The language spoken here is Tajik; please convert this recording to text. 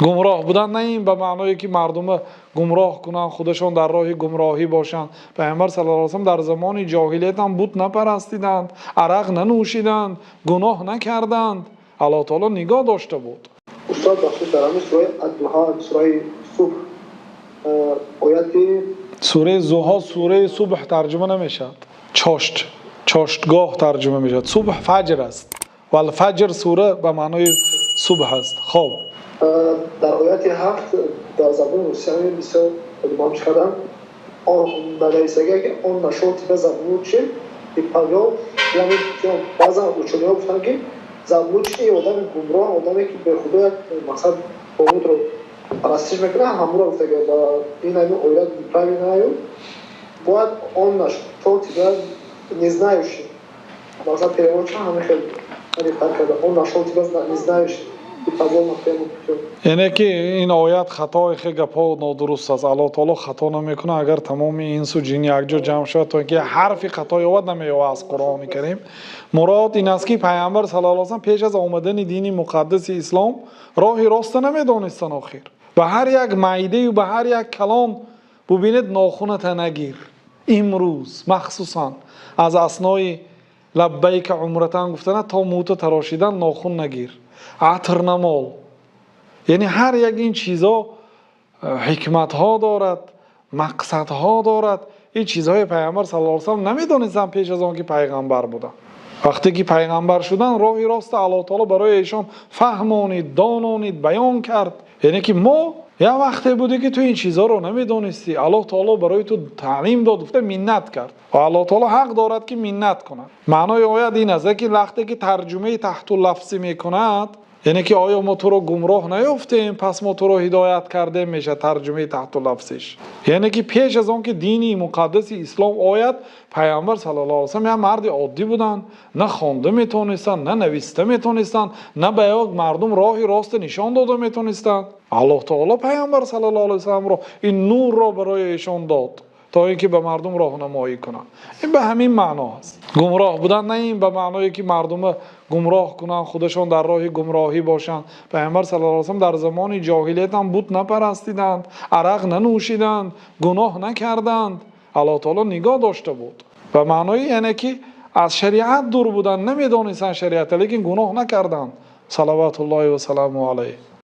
Гумроҳ будан на ин ба маъное ки мардумро гумроҳ кунанд, худашон дар роҳи гумроҳӣ бошанд. Паёмбар саллаллоҳу алайҳи васаллам дар замони ҷоҳилият ҳам бут напарастиданд, арақ нанӯшиданд, гуноҳ накарданд. Аллоҳи таъоло нигоҳ дошта буд. Устод, бахшед, дар ҳамин сураи Зуҳо, сураи Субҳ, оят. Сураи Зуҳо, сураи Субҳ тарҷума намешавад. Чошт, чоштгоҳ тарҷума мешавад. Субҳ фаҷр аст. Вал-фаҷр сура ба маънои субҳ аст. Хуб. Дар ояти 7 дар забони русӣ ҳамин бисёр ман чӣ кардам, он нависагӣ ки «Он нашёл тебя заблудшим и повёл», яъне баъзан учёныйҳо гуфтанд, ки заблудший одами гумроҳ, одаме ки бе худо як мақсад тоғутро парастиш мекунад, ҳамуро гуфта. Ба ин ҳамин оят правильно бояд «Он нашёл тебя не знающий», мақсад переводча ҳамин хел карда: «Он нашёл тебя не знающий». Яъне ки ин оят хато, хе гапҳо нодуруст аст. Аллоҳ таоло хато намекунад. Агар тамоми инсу ҷин якҷо ҷамъ шавад, то ин ки ҳарфи хато ёвад, намеёвад аз Қуръони Карим. Мурод ин аст, ки Пайғамбар саллаллоҳу алайҳи васаллам пеш аз омадани дини муқаддаси ислом роҳи роста намедонистанд. Охир ба ҳар як майдаю ба ҳар як калом бубинед, нохуната нагир. Имрӯз махсусан аз аснои лаббайка умратан гуфтана то мӯта тарошидан нохун нагир, атр намол, яъне ҳар як ин чизо ҳикматҳо дорад, мақсадҳо дорад. Ин чизҳои Пайғамбар саллаллоҳу алайҳи васаллам намедонистанд пеш аз он ки пайғамбар буданд. Вақте ки пайғамбар шуданд, роҳи роста Аллоҳ таоло барои эшон фаҳмонид, дононид, баён кард. Яъне ки мо як вақте буде, ки ту ин чизҳоро намедонистӣ, Аллоҳ таоло барои ту таълим дод, гуфта миннат кард ва Аллоҳ таоло ҳақ дорад, ки миннат кунад. Маънои оят ин аст, ки вақте ки тарҷумаи таҳтуллафзӣ мекунад, яъне ки оё мо туро гумроҳ наёфтем, пас мо туро ҳидоят кардем, мешавад тарҷумаи таҳтуллафзиш. Яъне ки пеш аз он ки дини муқаддаси ислом ояд, Пайғамбар саллаллоҳу алайҳи васаллам як марди оддӣ буданд. На хонда метавонистанд, на нависта метавонистанд, на ба як мардум роҳи роста нишон дода метавонистанд. Аллоҳ таоло Пайғамбар саллаллоҳу алайҳи васалламро, ин нурро барои эшон дод, то ин ки ба мардум роҳнамоӣ кунанд. Ин ба ҳамин маъно аст. Гумроҳ будан на ин ба маъное ки мардумро гумроҳ кунанд, худашон дар роҳи гумроҳӣ бошанд. Пайғамбар саллаллоҳу алайҳи васаллам дар замони ҷоҳилият ҳам бут напарастиданд, арақ нанӯшиданд, гуноҳ накарданд. Аллоҳ таоло нигоҳ дошта буд. Ба маънои яъне ки аз шариат дур буданд, намедонистанд шариата, лекин гуноҳ накарданд, салаватуллоҳи васаламу алайҳ.